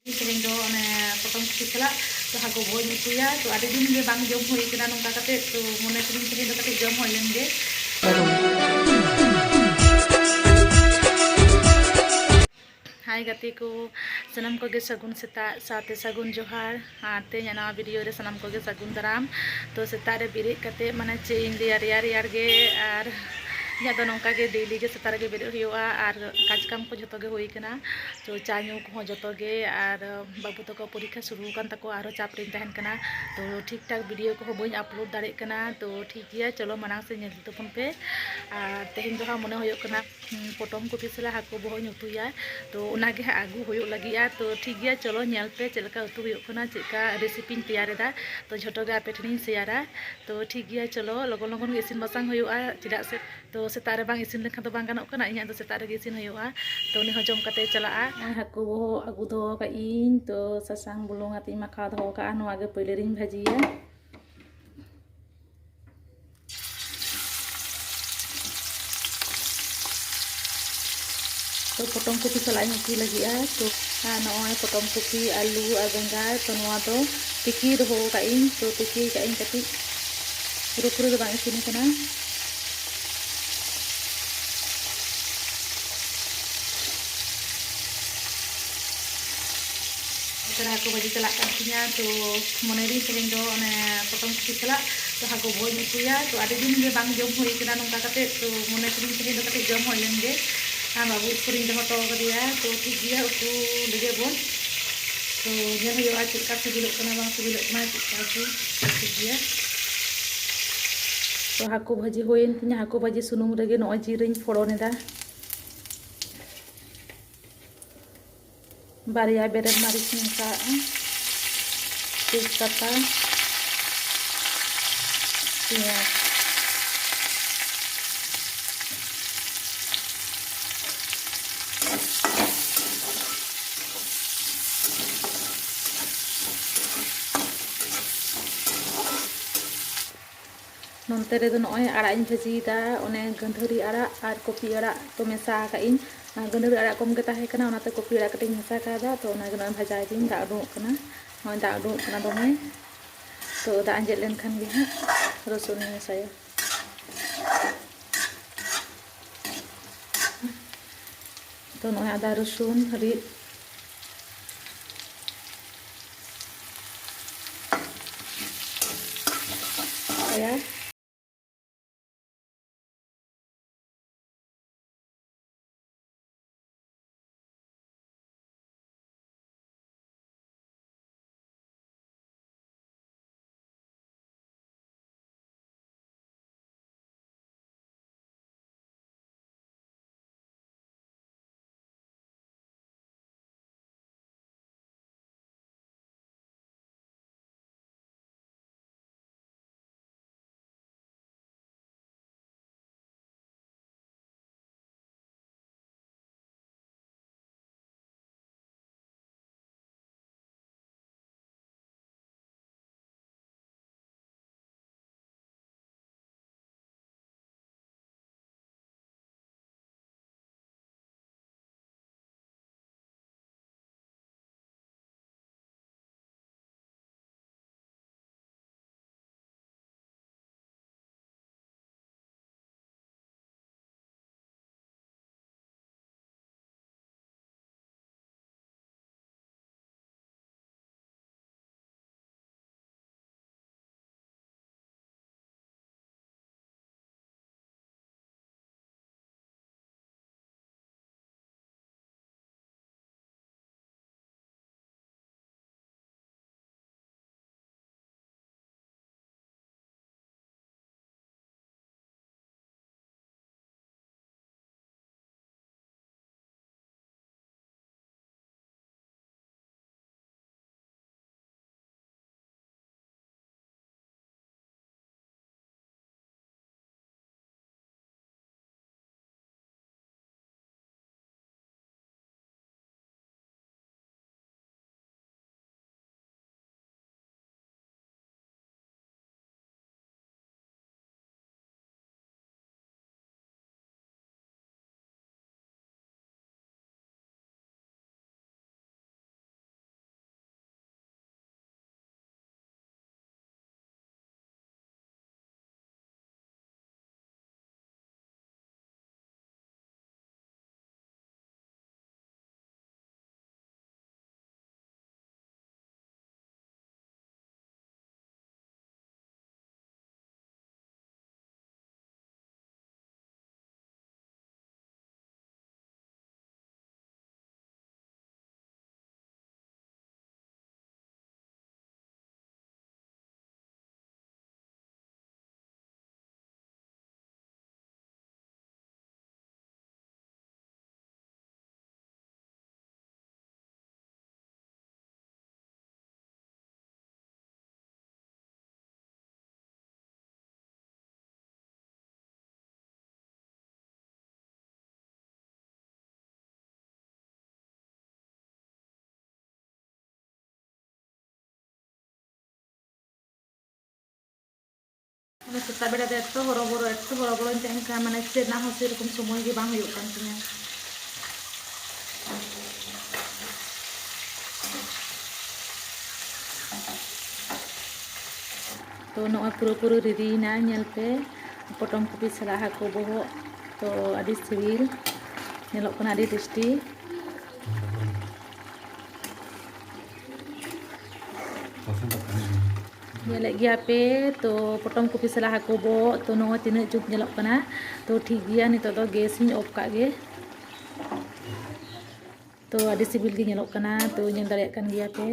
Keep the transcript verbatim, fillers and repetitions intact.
ᱛᱮᱦᱮᱧ ᱫᱚ ᱚᱱᱮ ᱯᱚᱴᱚᱢ ᱠᱚᱯᱤ ᱥᱟᱞᱟᱜ ᱛᱚ ᱦᱟᱹᱠᱩ ᱵᱚᱦᱚᱜ ᱤᱧ ᱩᱛᱩᱭᱟ᱾ ᱛᱚ ᱟᱹᱰᱤ ᱫᱤᱱ ᱜᱮ ᱵᱟᱝ ᱡᱚᱢ ᱦᱩᱭ ᱠᱟᱱᱟ ᱱᱚᱝᱠᱟ ᱠᱟᱛᱮ, ᱛᱚ ᱢᱚᱱᱮ ᱠᱤᱫᱟᱹᱧ ᱛᱮᱦᱮᱧ ᱫᱚ ᱠᱟᱹᱴᱤᱡ ᱡᱚᱢ ᱦᱩᱭ ᱞᱮᱱ ᱜᱮ᱾ ᱦᱟᱭ ᱜᱟᱛᱮ ᱠᱚ, ᱥᱟᱱᱟᱢ ᱠᱚᱜᱮ ᱥᱟᱹᱜᱩᱱ ᱥᱮᱛᱟᱜ ᱥᱟᱶᱛᱮ ᱥᱟᱹᱜᱩᱱ ᱡᱚᱦᱟᱨ᱾ ᱟᱨ ᱛᱮᱦᱮᱧᱟᱜ ᱱᱟᱣᱟ ᱵᱷᱤᱰᱤᱭᱳ ᱨᱮ ᱥᱟᱱᱟᱢ ᱠᱚᱜᱮ ᱥᱟᱹᱜᱩᱱ ᱫᱟᱨᱟᱢ᱾ ᱛᱚ ᱥᱮᱛᱟᱜ ᱨᱮ ᱵᱮᱨᱮᱫ ᱠᱟᱛᱮ ᱢᱟᱱᱮ ᱪᱮᱫ ᱤᱧ ᱞᱟᱹᱭᱟ, ᱨᱮᱭᱟᱲ ᱨᱮᱭᱟᱲ ᱜᱮ᱾ ᱟᱨ ᱤᱧᱟᱹᱜ ᱫᱚ ᱱᱚᱝᱠᱟ ᱜᱮ ᱰᱮᱞᱤ ᱜᱮ ᱥᱮᱛᱟᱜ ᱨᱮᱜᱮ ᱵᱮᱨᱮᱫ ᱦᱩᱭᱩᱜᱼᱟ᱾ ᱟᱨ ᱠᱟᱡᱽ ᱠᱟᱢ ᱠᱚ ᱡᱷᱚᱛᱚ ᱜᱮ ᱦᱩᱭ ᱠᱟᱱᱟ᱾ ᱛᱚ ᱪᱟ ᱧᱩ ᱠᱚᱦᱚᱸ ᱡᱚᱛᱚ ᱜᱮ, ᱟᱨ ᱵᱟᱹᱵᱩ ᱛᱟᱠᱚ ᱯᱚᱨᱤᱠᱠᱷᱟ ᱥᱩᱨᱩ ᱟᱠᱟᱱ ᱛᱟᱠᱚᱣᱟ, ᱟᱨᱦᱚᱸ ᱪᱟᱯ ᱨᱤᱧ ᱛᱟᱦᱮᱱ ᱠᱟᱱᱟ᱾ ᱛᱚ ᱴᱷᱤᱠ ᱴᱷᱟᱠ ᱵᱷᱤᱰᱤᱭᱳ ᱠᱚᱦᱚᱸ ᱵᱟᱹᱧ ᱟᱯᱞᱳᱰ ᱫᱟᱲᱮᱭᱟᱜ ᱠᱟᱱᱟ᱾ ᱛᱚ ᱴᱷᱤᱠ ᱜᱮᱭᱟ, ᱪᱚᱞᱚ ᱢᱟᱲᱟᱝ ᱥᱮᱫ ᱧᱮᱞ ᱛᱟᱵᱚᱱ ᱯᱮ᱾ ᱟᱨ ᱛᱮᱦᱮᱧ ᱫᱚ ᱦᱟᱸᱜ ᱢᱚᱱᱮ ᱦᱩᱭᱩᱜ ᱠᱟᱱᱟ, ᱦᱩᱸ, ᱯᱚᱴᱚᱢ ᱠᱚᱯᱤ ᱥᱟᱞᱟᱜ ᱦᱟᱹᱠᱩ ᱵᱚᱦᱚᱜ ᱤᱧ ᱩᱛᱩᱭᱟ᱾ ᱛᱚ ᱚᱱᱟᱜᱮ ᱦᱟᱸᱜ ᱟᱹᱜᱩ ᱦᱩᱭᱩᱜ ᱞᱟᱹᱜᱤᱫᱼᱟ᱾ ᱛᱚ ᱴᱷᱤᱠ ᱜᱮᱭᱟ, ᱪᱚᱞᱚ ᱧᱮᱞ ᱯᱮ ᱪᱮᱫ ᱞᱮᱠᱟ ᱩᱛᱩ ᱦᱩᱭᱩᱜ ᱠᱟᱱᱟ, ᱪᱮᱫ ᱞᱮᱠᱟ ᱨᱮᱥᱤᱯᱤᱧ ᱛᱮᱭᱟᱨ ᱮᱫᱟ᱾ ᱛᱚ ᱡᱷᱚᱛᱚ ᱜᱮ ᱟᱯᱮ ᱴᱷᱮᱱᱤᱧ ᱥᱮᱭᱟᱨᱟ᱾ ᱛᱚ ᱴᱷᱤᱠ ᱜᱮᱭᱟ, ᱪᱚᱞᱚ ᱞᱚᱜᱚᱱ ᱞᱚᱜᱚᱱ ᱜᱮ ᱤᱥᱤᱱ ᱵᱟᱥᱟᱝ ᱦᱩᱭᱩᱜᱼᱟ, ᱪᱮᱫᱟᱜ ᱥᱮ ᱛᱚ ᱥᱮᱛᱟᱜ ᱨᱮ ᱵᱟᱝ ᱤᱥᱤᱱ ᱞᱮᱠᱷᱟᱱ ᱫᱚ ᱵᱟᱝ ᱜᱟᱱᱚᱜ ᱠᱟᱱᱟ᱾ ᱤᱧᱟᱹᱜ ᱫᱚ ᱥᱮᱛᱟᱜ ᱨᱮᱜᱮ ᱤᱥᱤᱱ ᱦᱩᱭᱩᱜᱼᱟ᱾ ᱛᱚ ᱩᱱᱤ ᱦᱚᱸ ᱡᱚᱢ ᱠᱟᱛᱮ ᱪᱟᱞᱟᱜᱼᱟ᱾ ᱱᱚᱜᱼᱚᱭ ᱦᱟᱹᱠᱩ ᱵᱚᱦᱚᱜ ᱟᱹᱜᱩ ᱫᱚᱦᱚ ᱠᱟᱜ ᱤᱧ᱾ ᱛᱚ ᱥᱟᱥᱟᱝ ᱵᱩᱞᱩᱝ ᱟᱛᱮᱧ ᱢᱟᱠᱷᱟᱣ ᱫᱚᱦᱚ ᱠᱟᱜᱼᱟ᱾ ᱱᱚᱣᱟ ᱜᱮ ᱯᱳᱭᱞᱳ ᱨᱤᱧ ᱵᱷᱟᱹᱡᱤᱭᱟ᱾ ᱛᱚ ᱯᱚᱴᱚᱢ ᱠᱚᱯᱤ ᱥᱟᱞᱟᱜ ᱤᱧ ᱩᱛᱩᱭ ᱞᱟᱹᱜᱤᱫᱼᱟ᱾ ᱛᱚ ᱟᱨ ᱱᱚᱜᱼᱚᱭ ᱯᱚᱴᱚᱢ ᱠᱚᱯᱤ, ᱟᱹᱞᱩ ᱟᱨ ᱵᱮᱸᱜᱟᱲ, ᱛᱚ ᱱᱚᱣᱟ ᱫᱚ ᱛᱤᱠᱤ ᱫᱚᱦᱚ ᱠᱟᱜ ᱤᱧ᱾ ᱛᱚ ᱛᱤᱠᱤ ᱠᱟᱜ ᱤᱧ ᱠᱟᱹᱴᱤᱡ, ᱯᱩᱨᱟᱹᱯᱩᱨᱤ ᱫᱚ ᱵᱟᱝ ᱤᱥᱤᱱ ᱠᱟᱱᱟ᱾ ᱛᱟᱨᱟ ᱦᱟᱹᱠᱩ ᱵᱷᱟᱹᱡᱤ ᱪᱟᱞᱟᱜ ᱠᱟᱱ ᱛᱤᱧᱟ᱾ ᱛᱚ ᱢᱚᱱᱮᱭᱮᱫᱟᱹᱧ ᱛᱮᱦᱮᱧ ᱫᱚ ᱚᱱᱮ ᱯᱚᱴᱚᱢ ᱠᱚᱯᱤ ᱥᱟᱞᱟᱜ ᱛᱚ ᱦᱟᱹᱠᱩ ᱵᱚᱦᱚᱜ ᱤᱧ ᱩᱛᱩᱭᱟ᱾ ᱛᱚ ᱟᱹᱰᱤ ᱫᱤᱱ ᱜᱮ ᱵᱟᱝ ᱡᱚᱢ ᱦᱩᱭ ᱠᱟᱱᱟ ᱱᱚᱝᱠᱟ ᱠᱟᱛᱮ᱾ ᱛᱚ ᱢᱚᱱᱮ ᱠᱤᱫᱟᱹᱧ ᱛᱮᱦᱮᱧ ᱫᱚ ᱠᱟᱹᱴᱤᱡ ᱡᱚᱢ ᱦᱩᱭ ᱞᱮᱱ ᱜᱮ᱾ ᱟᱨ ᱵᱟᱹᱵᱩ ᱥᱠᱩᱞᱤᱧ ᱫᱚᱦᱚ ᱦᱚᱴᱚ ᱠᱟᱫᱮᱭᱟ᱾ ᱛᱚ ᱴᱷᱤᱠ ᱜᱮᱭᱟ, ᱩᱛᱩ ᱞᱮᱜᱮ ᱵᱚᱱ᱾ ᱛᱚ ᱧᱮᱞ ᱦᱩᱭᱩᱜᱼᱟ ᱪᱮᱫ ᱞᱮᱠᱟ ᱥᱤᱵᱤᱞᱚᱜ ᱠᱟᱱᱟ ᱵᱟᱝ ᱥᱤᱵᱤᱞᱚᱜ ᱠᱟᱱᱟ, ᱪᱮᱫ ᱞᱮᱠᱟ ᱩᱛᱩ᱾ ᱴᱷᱤᱠ ᱜᱮᱭᱟ᱾ ᱛᱚ ᱦᱟᱹᱠᱩ ᱵᱷᱟᱹᱡᱤ ᱦᱩᱭᱮᱱ ᱛᱤᱧᱟ᱾ ᱦᱟᱹᱠᱩ ᱵᱷᱟᱹᱡᱤ ᱥᱩᱱᱩᱢ ᱨᱮᱜᱮ ᱱᱚᱜᱼᱚᱭ ᱡᱤᱨᱟᱹᱧ ᱯᱷᱚᱲᱚᱱ ᱮᱫᱟ᱾ ᱵᱟᱨᱭᱟ ᱵᱮᱨᱮᱞ ᱢᱟᱹᱨᱤᱪ ᱤᱧ ᱢᱮᱥᱟᱣᱟᱜᱼᱟ, ᱛᱮᱡᱽ ᱯᱟᱛᱟ, ᱯᱮᱸᱭᱟᱡᱽ᱾ ᱚᱱᱛᱮ ᱨᱮᱫᱚ ᱱᱚᱜᱼᱚᱭ ᱟᱲᱟᱜ ᱤᱧ ᱵᱷᱟᱹᱡᱤᱭᱮᱫᱟ, ᱚᱱᱮ ᱜᱟᱹᱫᱷᱟᱹᱨᱤ ᱟᱲᱟᱜ ᱟᱨ ᱠᱚᱯᱤ ᱟᱲᱟᱜ ᱛᱚ ᱢᱮᱥᱟ ᱟᱠᱟᱫ ᱤᱧ᱾ ᱟᱨ ᱜᱟᱹᱫᱷᱟᱹᱨᱤ ᱟᱲᱟᱜ ᱠᱚᱢ ᱜᱮ ᱛᱟᱦᱮᱸ ᱠᱟᱱᱟ, ᱚᱱᱟᱛᱮ ᱠᱚᱯᱤ ᱟᱲᱟᱜ ᱠᱟᱹᱴᱤᱡ ᱤᱧ ᱢᱮᱥᱟ ᱠᱟᱣᱫᱟ᱾ ᱛᱚ ᱚᱱᱟᱜᱮ ᱱᱚᱜᱼᱚᱭ ᱵᱷᱟᱡᱟᱭᱮᱫᱟᱹᱧ, ᱫᱟᱜ ᱩᱰᱩᱠᱚᱜ ᱠᱟᱱᱟ᱾ ᱱᱚᱜᱼᱚᱭ ᱫᱟᱜ ᱩᱰᱩᱠᱚᱜ ᱠᱟᱱᱟ ᱫᱚᱢᱮ᱾ ᱛᱚ ᱫᱟᱜ ᱟᱸᱡᱮᱫ ᱞᱮᱱᱠᱷᱟᱱ ᱜᱮ ᱦᱟᱸᱜ ᱨᱚᱥᱩᱱ ᱤᱧ ᱢᱮᱥᱟᱭᱟ᱾ ᱛᱚ ᱱᱚᱜᱼᱚᱭ ᱟᱫᱟ ᱨᱚᱥᱩᱱ ᱨᱤᱫ ᱟᱭᱟ᱾ ᱢᱟᱱᱮ ᱥᱮᱛᱟᱜ ᱵᱮᱲᱟ ᱫᱚ ᱮᱛᱚ ᱦᱚᱨᱚᱵᱚᱨᱚ, ᱮᱛᱚ ᱦᱚᱨᱚᱵᱚᱨᱚᱧ ᱛᱟᱦᱮᱱ ᱠᱟᱱᱟ, ᱢᱟᱱᱮ ᱪᱮᱫ ᱨᱮᱱᱟᱜ ᱦᱚᱸ ᱥᱮᱨᱚᱠᱚᱢ ᱥᱚᱢᱚᱭ ᱜᱮ ᱵᱟᱝ ᱦᱩᱭᱩᱜ ᱠᱟᱱ ᱛᱤᱧᱟᱹ᱾ ᱛᱚ ᱱᱚᱜᱼᱚᱭ ᱯᱩᱨᱟᱹᱯᱩᱨᱤ ᱨᱮᱰᱤᱭᱮᱱᱟ, ᱧᱮᱞ ᱯᱮ, ᱯᱚᱴᱚᱢ ᱠᱚᱯᱤ ᱥᱟᱞᱟᱜ ᱦᱟᱹᱠᱩ ᱵᱚᱦᱚᱜ᱾ ᱛᱚ ᱟᱹᱰᱤ ᱥᱤᱵᱤᱞ ᱧᱮᱞᱚᱜ ᱠᱟᱱᱟ, ᱟᱹᱰᱤ ᱴᱮᱥᱴᱤ᱾ ᱧᱮᱞᱮᱫ ᱜᱮᱭᱟ ᱯᱮ, ᱛᱚ ᱯᱚᱴᱚᱢ ᱠᱚᱯᱤ ᱥᱟᱞᱟᱜ ᱦᱟᱹᱠᱩ ᱵᱚᱦᱚᱜ, ᱛᱚ ᱱᱚᱜᱼᱚᱭ ᱛᱤᱱᱟᱹᱜ ᱡᱩᱛ ᱧᱮᱞᱚᱜ ᱠᱟᱱᱟ᱾ ᱛᱚ ᱴᱷᱤᱠ ᱜᱮᱭᱟ, ᱱᱤᱛᱚᱜ ᱫᱚ ᱜᱮᱥ ᱤᱧ ᱚᱯᱷ ᱠᱟᱜ ᱜᱮ᱾ ᱛᱚ ᱟᱹᱰᱤ ᱥᱤᱵᱤᱞ ᱜᱮ ᱧᱮᱞᱚᱜ ᱠᱟᱱᱟ, ᱛᱚ ᱧᱮᱞ ᱫᱟᱲᱮᱭᱟᱜ ᱠᱟᱱ ᱜᱮᱭᱟ ᱯᱮ᱾